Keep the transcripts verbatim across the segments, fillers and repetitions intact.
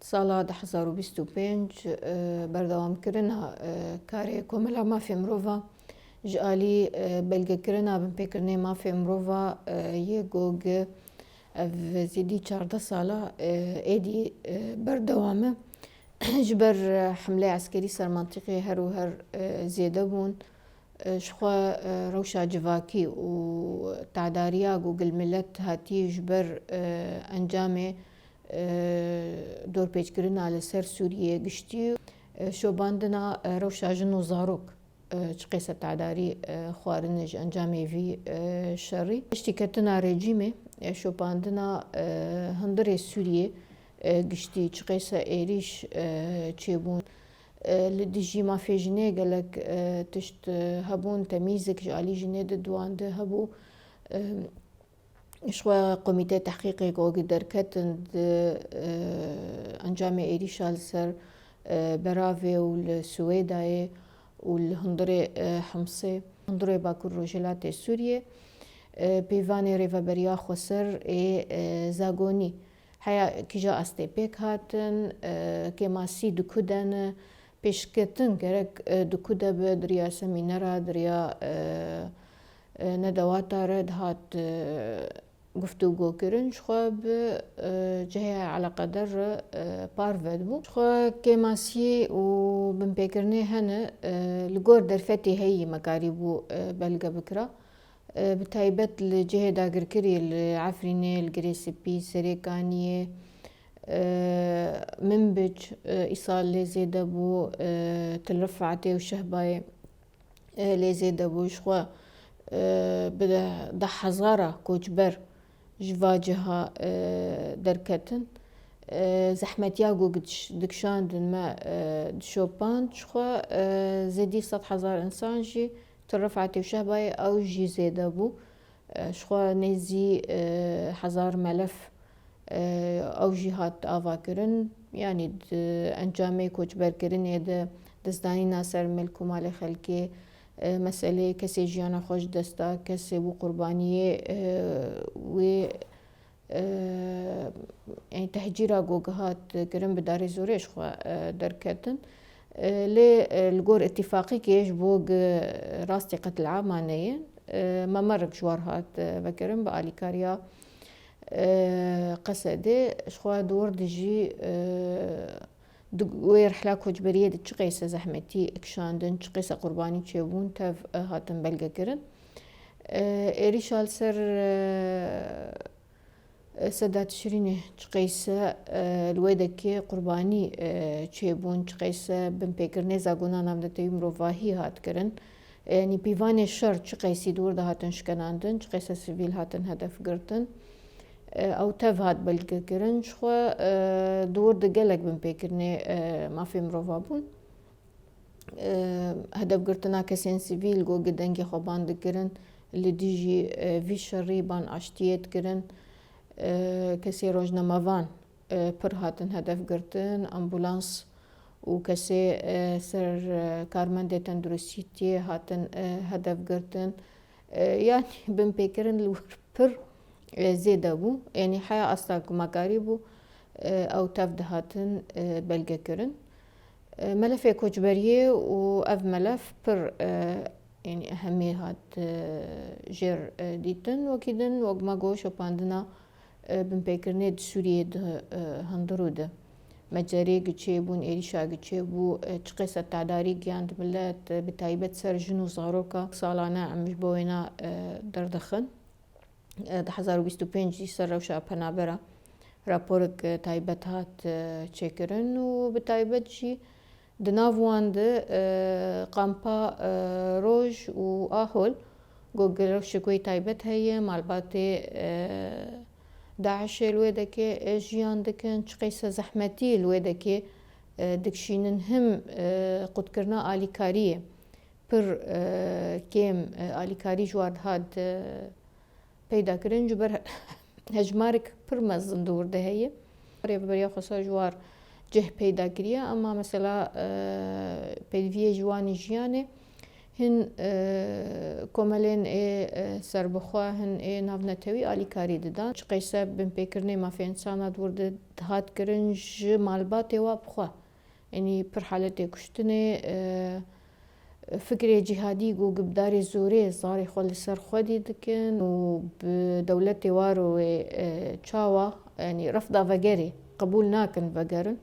Sala du hezar û bîst û pênc, e, berdewamkirina, e, karê Komela Mafê Mirova ji alî, e, belgekirina binpêkirinê mafê mirova, e, yê GOG, ev zêdî çardeh sala, e, êdî, e, berdewam e. Ji ber, e, hemlê eskerî ser mantîqê her û her, e, zêde bûn. E, ji xwe, e, rewşa civakî û tedariya ku gil milet hatî ji ber, e, encamê, e, dorpêçkirina li ser Sûriyê giştî, e, şopandina, e, rewşa jin û zarok, e, çiqêse tedarî, e, xwarine ji encamê vî, e, şerî. Piştî ketina rejîmê, e, şopandina, e, hundirê Sûriyê, e, giştî çiqêse êrîş, e, çêbûn. E, li dijî mafê jinê gelek, e, tişt, e, hebûn, temîzik ji alî jinê di duwan de hebû. E, Ji xwe komîtê tehqîqê ku derketin di, e, encamê êrîşa li ser, e, Beravê û li Swêdayê û li hundirê, e, Himsê, hundirê Bakur Rojhilatê Sûriyê, e, peyvanê Rêveberiya Xweser ê, e, Zagonî heya kîja astê pêk hatin, e, kêmasî di ku de ne, pêşketin gerek, e, di ku de be, di riya semînera, di riya, e, e, nedewata re dihat, e, guftûgo kirin, ji xwe bi, e, cihê eleqedar re, e, parve dibû. Ji xwe kêmasî û binpêkirinê hene, e, li gor derfetê heyî me karîbû, e, belge bikira. E, bi taybet li cihê dagirkirî li Efrînê, li Girê Spî, Serêkaniyê, e, Minbic, e, îsal lê zêde bû, e, Til Rifetê û Şehbayê, e, lê zêde bû. Ji xwe, e, bi deh hezara koçber ji va ciha, e, derketin. E, zehmetiya ku dikiş-, dikişandin me, e, dişopand. Ji xwe, e, zêdî sed hezar însan jî Til Rifetê û Şehbayê ew jî zêde bû. E, ji xwe nêzî, e, hezar melef, e, ew jî hat avakirin. Yanî di encamê koçberkirinê de destdanîna ser milk û malê xelkê, e, meseleyê kesê jiyana xwe ji dest da, kesê bû qurbaniyê, e, wê, e, yanî tehcîra ku gihat kirin bi darê zorê ji xwe, e, derketin. E, lê, e, li gor îtîfaqîkê ji bo gi rastî qetlîama neyên, e, memerik ji war hat, e, vekirin bi alîkariya, e, Qesedê. Ji xwe di wir de jî, e, di wê rihla koçberiyê de çiqêse zehmetî kişandin, çiqêse qurbanî çêbûn, tev, e, hatin belgekirin. E, êrîşa li ser, e, Seda Tişrînê çiqeyse, e, li wê dekê qurbanî, e, çêbûn, çiqeyse binpêkirinê zagona navnetewî mirovahî hat kirin. E, yanî pîvanê şer çiqeysî di wir de hatin şikenandin, çiqeyse sivîl hatin hedef girtin. E, ew tev hat belgekirin. Ji xwe, e, di wir de gelek binpêkirinê, e, mafê mirova bûn. E, hedefgirtina kesên sivîl ku gi dengê xwe ban dikirin, li dijî, e, vî şerî ban aştiyê dikirin. E, kesê rojnamevan, e, pir hatin hedef girtin, ambulans û kesê, e, ser, e, karmendê tenduristiyê hatin, e, hedef girtin. E, yanî binpêkirin li wir pir, e, zêde bû. Yanî heya asta ku me karîbû, e, ew tev dihatin, e, belgekirin. E, melefê koçberiyê û ev melef pir, e, yanî ehemî hat, e, jêr, e, dîtin. Wekî din, wek me got, şopandina, e, binpêkirinê di Sûriyê di, e, hundir û di mecerê giçê bûn, êrîşa giçê bû, e, çiqêse tedarî giyan di milet, e, bi taybet ser jin û zaroka salane em ji bo wêna, e, derdixin. E, du hezar û bîst û pênc jî ser rewşa penabera raporek, e, taybet hat, e, çêkirin û bi taybet jî di nav wan de, e, kampa, e, Roj û Ahol, ku gelek şikoyê taybet heye, malbatê, e, DAIŞê li wê dekê, e, jiyan dikin, çiqeyse zehmetî li wê dekê, e, dikişînin, him, e, qutkirina alîkariyê pir, e, kêm, e, alîkarî ji wan dihat, e, peyda kirin, ji ber hejmarek pir mezin di wir de heye. Rêveberiya Xweser ji war cih peyda kiriye, ema mesela, e, pêdiviyê ji wan ê jiyanê Hin e, komelên ê e, serbixwe, hin ê navnetewî alîkarî didan. Çiqeyse binpêkirinê mafê însana di wir de dihat kirin, ji malbatê wa bi xwe. Yanî pir haletê kuştinê, e, fikrê cîhadî ku guhdarê zorê zarê xwe li ser xwedî dikin û bi dewletê wa re wê, e, çawa, yanî refda vegerê qebûl nakin vegerin.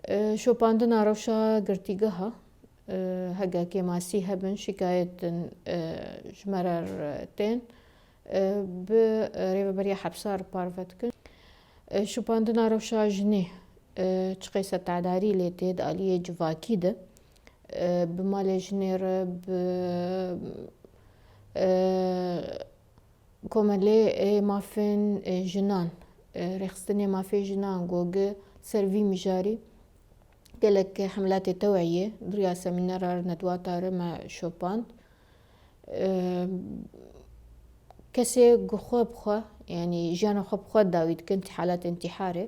E, şopandina rewşa girtîgeha, e, hege kêmasî hebin, şikayet din, e, ji me re tên, e, bi rêveberiya hepsa re parve dikin. E, şopandina rewşa jinê, e, çiqeyse tedarî lê tê di aliyê civakî de, e, bi malê jinê re, bi, e, komelê ê mafên, e, jinan, e, rêxistinê mafê jinan, gog, ser vî mijarî gelek hemlatê teweyê, duriya semînera re, nedwata re me şopand. E, kesê ku xwe bi xwe, yanî jiyana xwe bi xwe dawî dikin, tî halet întîharê,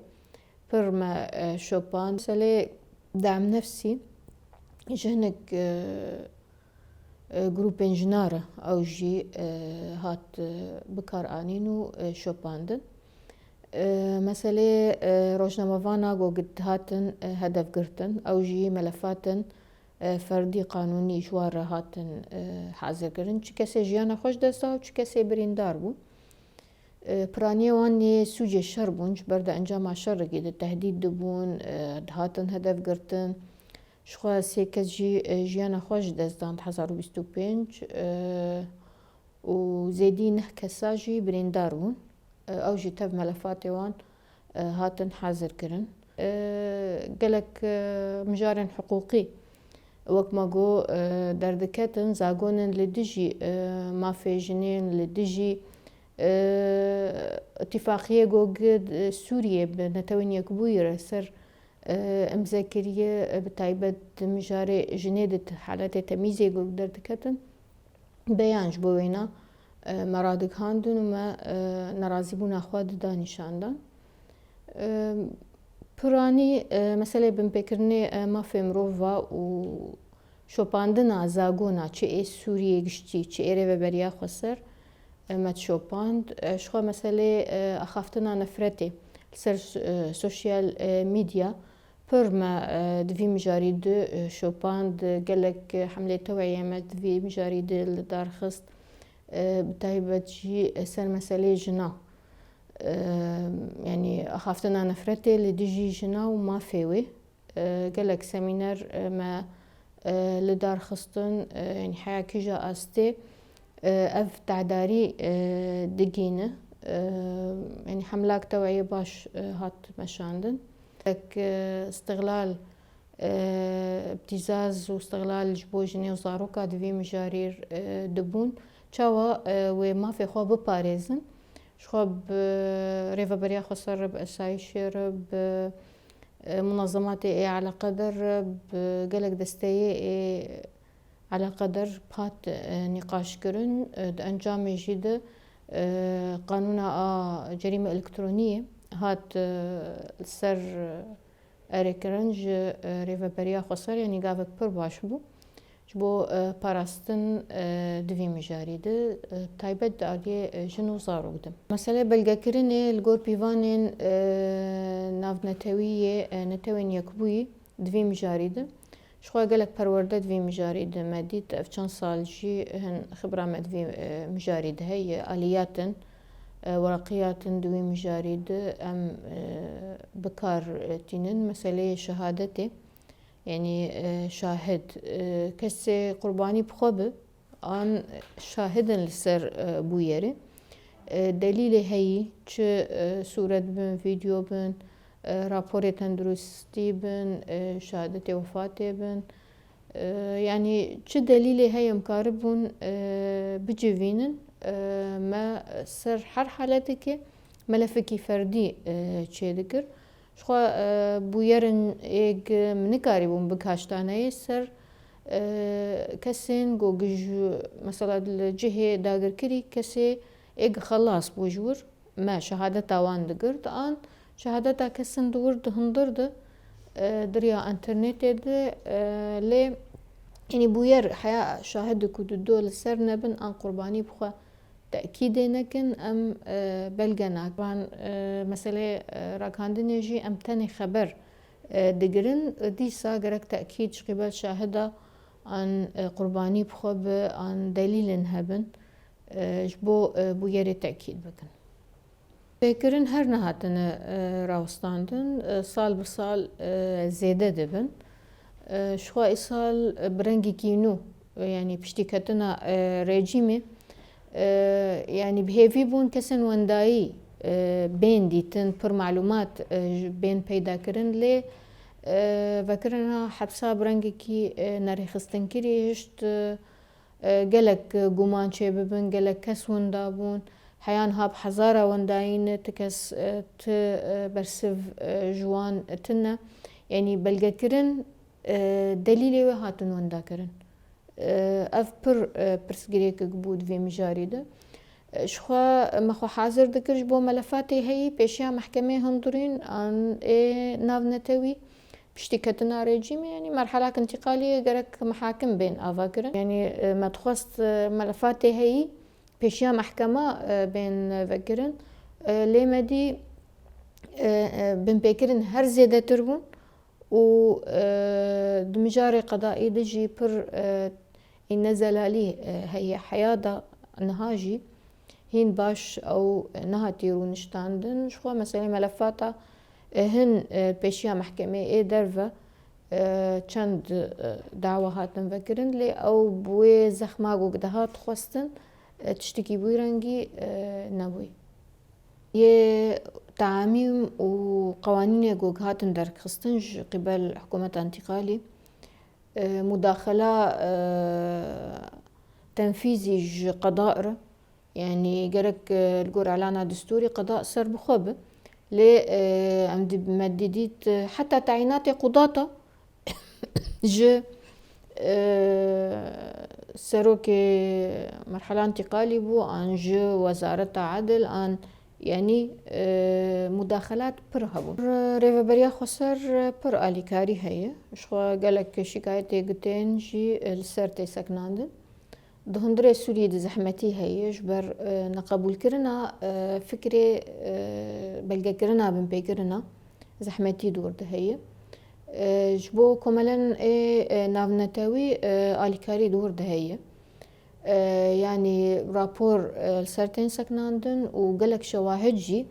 pir me, e, şopand. Meselê dem nefsî ji hinek, e, e, grûpên jinan re ew jî, e, hat, e, bikaranîn û, e, şopandin. E, meselê, e, rojnamevana ku git-, hatin, e, hedef girtin, ew jî melefatin, e, ferdî qanûnî ji wan re hatin, e, hazirkirin. Çi kesê jiyana xwe ji dest da û çi kesê birîndar bûn. E, piraniyê wan yê sûcê şer bûn, ji ber di encama şerekî de tehdît dibûn, e, dihatin hedef girtin. Jixwe sê kes jî, e, jiyana xwe ji dest dan di hezar û bîst û pênc, e, û zêdî neh kesa jî birîndar bûn. E, ew jî tev melefatê wan, e, hatin hazirkirin. E, gelek, e, mijarên hiqûqî, wek me got, e, derdiketin, zagonên li dijî, e, mafê jinên, li dijî, e, îtîfaqiyê ku gi-, Sûriyê bi Netewên Yekbûyî re ser, e, imze kiriye, e, bi taybet di mijarê jinê de, di haletê temîzê ku derdiketin, beyan ji bo wêna, e, me radigihandin û me, e, nerazîbûna xwe dida nîşandan. E, piranî, e, meselê binpêkirinê, e, mafê mirov va û şopandina zagona çi ê Sûriyê giştî, çi ê Rêveberiya Xweser, e, me dişopand. E, jixwe meselê, e, axaftina nefretê li ser, e, sosyal, e, medya pir me, e, di vî mijarî de, e, şopand. Gelek, e, hemlê teweyê me di vî mijarî de li dar xist, e, bi taybet jî, e, ser meselê jinan. E, yanî axaftina nefretê li dijî jina û mafê wê. E, gelek semîner, e, me, e, li dar xistin, e, yanî heya kîja astê, e, ev tedarî, e, digihîne. E, yanî hemlak teweyê baş, e, hat meşandin. Ek, e, îstixlal, e, îbtîzaz û îstixlal ji bo jinê û zaroka di vî mijarî, e, dibûn. Çawa, e, wê mafê xwe biparêzin? Jixwe bi Rêveberiya Xweser re, bi esayîşê re, bi, e, munazematê ê eleqeder re, bi gelek desteyê ê eleqeder hat, e, nîqaş kirin. E, di encamê jî de, e, qanûna a cerîme elektroniyê hat, e, li ser, e, erêkirin ji, e, Rêveberiya Xweser, yanî gavek pir baş bû. Ji bo, e, parastin, e, di vî mijarî de, e, taybet di aliyê, e, jin û zarok de. Meselê belgekirinê li gor pîvanên, e, navnetewî yê, e, Netewên Yekbûyî di vî mijarî de. Jixwe gelek perwerde di vî mijarî de me dît. Ev çend sal jî hin xibra me di vî, e, mijarî de heye. Aliyatin, e, wereqiyatin di wî mijarî de em, e, bi kar, e, tînin. Meseleyê şehadetê, yanî, e, şahid, e, kesê qurbanî bi xwe bi, an şahidin li ser, e, bûyerê. E, delîlê heyî, çi, e, sûret bin, vîdeo bin, e, raporê tenduristî bin, e, şehadetê wefatê bin. E, yanî çi delîlê heye em karibûn, e, bicivînin, e, me ser her haletekê melefekî ferdî, e, çêdikir. Jixwe, e, bûyerin ê gi min nikarîbûn bikaştaneyê ser, e, kesên ku gi ji, mesela li cihê dagirkirî kesê ê gi xelas bû ji wir, me şehadeta wan digirt, an şehadeta kesin di wir di hundir de, e, di riya înternetê de, e, lê Yanî bûyer heya şahid ku dido li ser nebin an qurbanî bi xwe tekîdê nekin, em, e, belge nakin. Van, e, meselê, e, ragihandinê jî em tenê xeber, e, digirin. Dîsa gerek tekîd ji qîbel şahida an, e, qurbanî bi xwe bi an delîlin hebin, e, ji bo, e, bûyerê tekîd bikin. Pêkirin her nehatine, e, rawestandin, e, sal bi sal, e, zêde dibin. E, ji xwe îsal, e, bi rengekî nû, e, yanî piştîketina, e, rejîmê, e, yanî bi hêvî bûn kesên wendayî, e, bên dîtin, pir malûmat, e, ji bên peyda kirin, lê, e, vekirina hepsa bi rengekî, e, nerêxistinkirî hişt, e, e, gelek, e, guman çêbibin, gelek kes winda bûn. Heya niha bi hezara wendayî ne, ti kes, e, ti, e, bersiv, e, ji wan tine. Yanî belgekirin, e, delîlê wê hatin wendakirin. E, ev pir, e, pirsgirêkek bû di vê mijarî de. E, ji xwe me xwe hazir dikir ji bo melefa tê heyî pêşiya mehkemê hundirîn an ê navnetewî. Piştî ketina rejîmê, yanî merhelak întîqalî gerek mehakim bên ava kirin. Yanî, e, me dixwest, e, melefa tê heyî pêşiya mehkema, e, bên vekirin. E, lê me dî, e, e, binpêkirin her zêdetir bûn û, e, di mijarê qedaî de jî pir, e, îne zelalî, e, heye. Heya da niha jî hîn baş ew nehatî rûniştandin. Ji xwe meselê melefata, e, hin, e, pêşiya mehkemê ê derve, e, çend, e, dawa hatin vekirin, lê ew bi wê zexma ku dihat xwestin, e, tiştekî bi wî rengî, e, nebûyî. Yê teamîm û qewanînê ku hatin derxistin ji qîbel hikûmeta întîqalî, e, mudaxela, e, tenfîzî ji qeda re, yanî gerek, e, li gor elana destûrî qeda ser bi xwe be. Lê, e, em dî, me dî dît, e, heta teyînatê qudata ji, e, serokê merhela întîqalî bû, an ji Wezareta Edil, an Yanî, e, mudaxelat pir hebûn. Rêveberiya Xweser pir alîkarî heye. Ji xwe gelek şikayetê gotên jî, e, li ser tê sekinandin. Di hundirê Sûriyê de zehmetî heye ji ber, e, neqebûlkirina, e, fikrê, e, belgekirina binpêkirina zehmetî di wir de heye. E, ji bo komelên ê, e, navnetewî, e, alîkarî di wir de heye. E, yanî rapor, e, li ser tên sekinandin û gelek şewahid jî,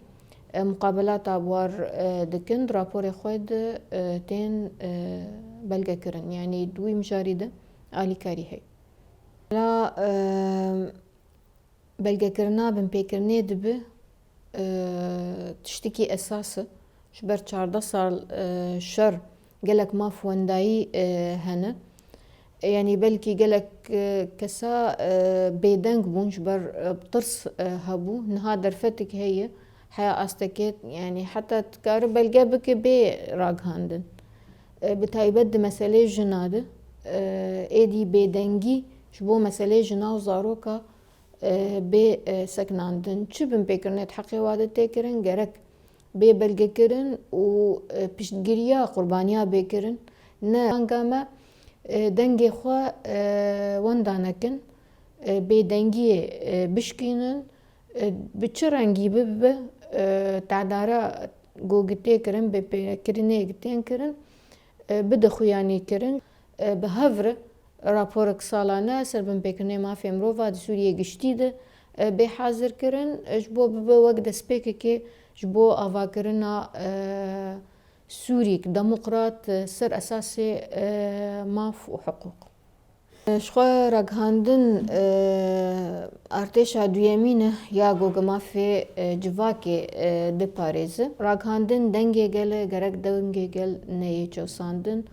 e, muqabelata bi war, e, dikin, di raporê xwe de, e, tên, e, belgekirin. Yanî di wî mijarî de alîkarî heye. La, e, belgekirina binpêkirinê dibe, e, tiştekî esas e. Ji ber çardeh sal, e, şer gelek maf wendayî, e, hene. E, yanî belkî gelek, e, kesa, e, bêdeng bûn ji ber, e, tirs, e, hebû. Niha derfetek heye, heya astekê, yanî heta dikare belge bike bê ragihandin. E, bi taybet di meselê jina de, e, êdî bêdengî ji bo meselê jina û zaroka, e, bê, e, sekinandin. Çi binpêkirinê di heqê wa de tê kirin, gerek bê belgekirin û, e, piştgiriya qurbaniya bê kirin. Ne banga me, e, dengê xwe, e, wenda nekin, e, bêdengiyê, e, bişkînin, e, bi çi rengî bibe, e, tedara ku tê kirin, bê pêkirinê tên kirin, e, bide xuyanî kirin. E, bi hev re raporek salane ser binpêkirinê mafê mirova di Sûriyê giştî de, e, bê hazirkirin, e, ji bo bibe wek destpêkekê ji bo avakirina, e, Sûriyek demokrat, e, ser esasê, e, maf û hiqûq. E, ji xwe ragihandin, e, artêşa duyemîn e ya ku mafê, e, civakê, e, diparêze. Ragihandin dengê gel e, gerek dengê gel neyê çewsandin.